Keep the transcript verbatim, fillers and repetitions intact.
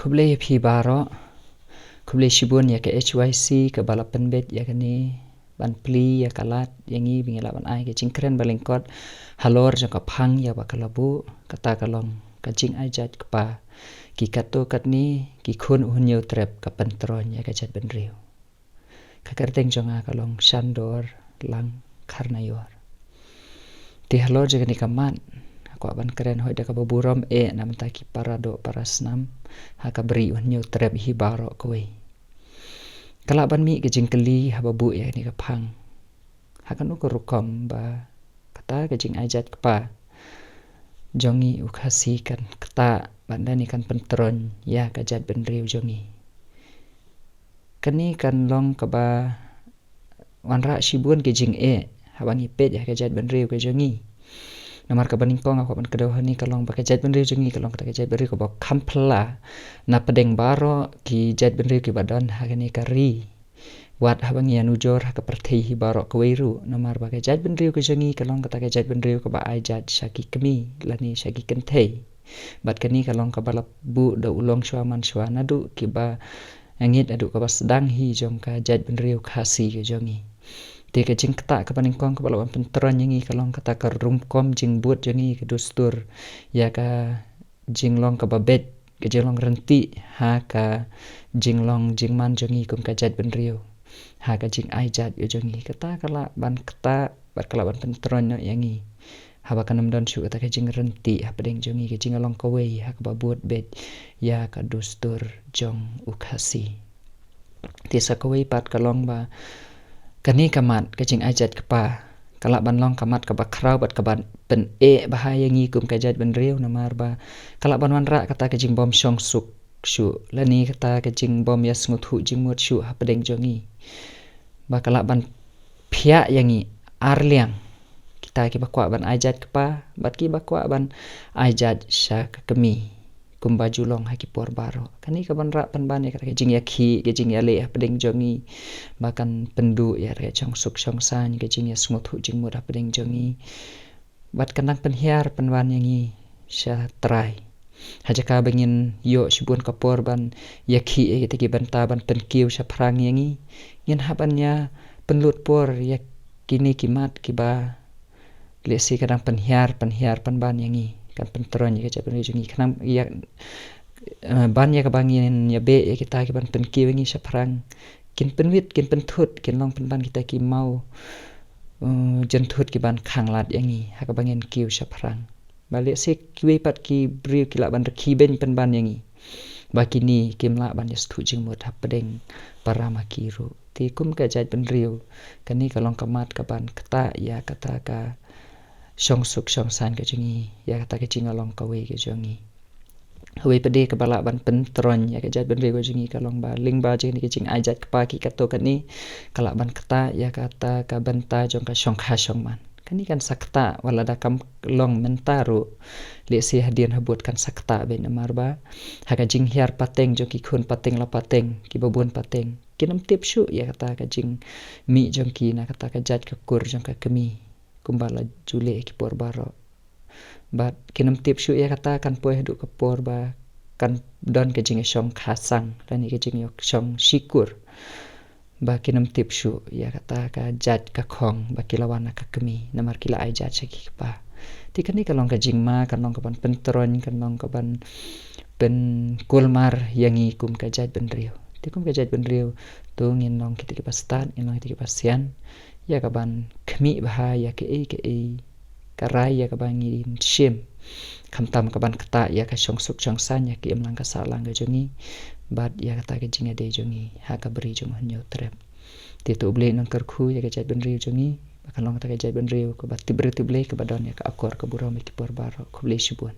Khublei ïa phi baroh. Khublei shibun ïa ka H Y C kaba la pynbeit ïa kane ban plie ïa ka lad ïa ngi ba ngin lah ban ai ka jingkren ba lyngkot halor jong ka phang ïa ba ka la buh, kata ka long ka jingai jait kpa. Ki katto katne, ki khun u Hynñiewtrep, ka pyntroiñ ïa ka jaitbynriew. Ka kyrteng jong nga ka long Shandor Lang Kharnaior. Te halor jong kane ka mat, nga kwah ban kren hooid da kaba burom eh na bynta ki para doh para snam ha ka Ri u Hynñiewtrep hi baroh kawei. Ka lah ban mih ka jingkylli haba buh ïa kane ka phang, ha kano ka rukom ba kata ka jingai jait kpa jong ngi u Khasi kan ktah bad lane kan pyntroiñ ïa ka jaitbynriew jong ngi. Kane kan long kaba wanrah shibun ki jingeh haba ngi peit ïa ka jaitbynriew ka jong ngi. Namar kaba nyngkong nga kwah ban kdew hangne ka long ba ka jaitbynriew jong ngi ka long kata ka jaitbynriew kaba kham phylla na pdeng baroh ki jaitbynriew kiba don ha kane ka ri. Wat haba ngi ïanujor ha ka pyrthei hi baroh kawei ruh, namar ba ka jaitbynriew ka jong ngi ka long kata ka jaitbynriew kaba ai jait sha ki kmie lane sha ki kynthei. Bad kane ka long kaba la buh da u longshuwa manshuwa naduh kiba ngeit haduh kaba sdang hi jong ka jaitbynriew Khasi ka jong ngi. Te ka jingktah kaba nyngkong kaba lah ban pyntroiñ ïa ngi ka long kata ka rukom jingbud jong ngi, ka dustur, ïa ka jinglong kaba beit, ka jinglong ryntih ha ka jinglong jingman jong ngi kum ka jaitbynriew, ha ka jingai jait ka jong ngi. Kata ka lah ban ktah bad ka lah ban pyntroiñ noh ïa ngi haba kan ym don shuh kata ka jingryntih hapdeng jong ngi, ka jinglong kawei ha kaba bud beit ïa ka dustur jong u Khasi. Te sa kawei pat ka long ba kane ka mat ka jingai jait kpa ka lah ban long ka mat kaba khraw bad kaba pyneh bha ïa ngi kum ka jaitbynriew, namar ba ka lah ban wanrah kata ka jingbym shong suk shuh lane kata ka jingbym ïasngewthuh jingmut shuh hapdeng jong ngi. Ba ka lah ban phiah ïa ngi arliang, kita kiba kwah ban ai jait kpa bad kiba kwah ban ai jait sha ka kmie, kumba ju long ha ki por baroh. Kane ka wanrah pynban ïa kata ka jingïakhih, ka jingïaleh hapdeng jong ngi, ba kan pynduh ïa ka shong suk shong saiñ, ka jingïasngewthuh jingmut hapdeng jong ngi. Bad kan dang pynhiar pynban ïa ngi sha trai. Ha jaka ba ngin ïoh shibun ka por ban ïakhih ïa kita ki bynta ban pynkiew shaphrang ïa ngi, ngin hap ban ïa pynlut por ïa kine ki mat kiba lehse ka dang pynhiar pynhiar pynban ïa ngi, kan pyntroiñ ïa ka jaitbynriew jong ngi. Khnang ïa, eh, ban ïa kaba ngin ïa beh ïa kita ki ban pynkiew ïa ngi shaphrang, kin pynwit, kin pynthut, kin long pynban kita ki maw, eh, jynthut ki ban khanglad ïa ngi ha kaba ngin kiew shaphrang. Ba lehse kiwei pat ki briew ki lah ban rkhie beiñ pynban ïa ngi, ba kine kim lah ban ïasngewthuh jingmut hapdeng para ma ki ruh. Te kum ka jaitbynriew, kane ka long ka mat kaban ktah ïa kata ka shong suk shong saiñ ka jong ngi, ïa kata ka jinglong kawei ka jong ngi. Hawei pat de kaba lah ban pyntroiñ ïa ka jaitbynriew ka jong ngi ka long ba lyngba jong kane ka jingai jait kpa, ki katto katne ka lah ban ktah ïa kata ka bynta jong ka shongkha shongman. Kane kan sa ktah wat lada kam long mynta ruh, lehse hadien habud kan sa ktah beit, namar ba ha ka jinghiar pateng jong ki khun pateng la pateng, kiba bun pateng, kin ym tip shuh ïa kata ka jingmih jong ki na kata ka jait ka kur jong ka kmie, kumba la ju leh ki por baroh. Bad kin ym tip shuh ïa kata kan poi haduh ka por ba kan don ka jingïashong khasang lane ka jingïashong shikur. Ba kin ym tip shuh ïa kata ka jait ka khong ba ki la wan na ka kmie, namar ki la ai jait sha ki kpa. Te kane ka long ka jingma, kan long kaban pyntroiñ, kan long kaban pynkulmar ïa ngi kum ka jaitbynriew. Te kum ka jaitbynriew, to ngin long kita kiba stad, ngin long kita kiba sian ïa kaban khmih bha ïa kaei kaei ka rai ïa kaba ngin shim, khamtam kaban ktah ïa ka shong suk shong saiñ, ïa ka imlang ka sahlang ka jong ngi, bad ïa kata ka jingïadei jong ngi ha ka bri jong u Hynñiewtrep. Te to U Blei un kyrkhu ïa ka jaitbynriew jong ngi ba kan long kata ka jaitbynriew kaba tip briew tip Blei, kaba don ïa ka akor ka burom ïa ki por baroh. Khublei shibun.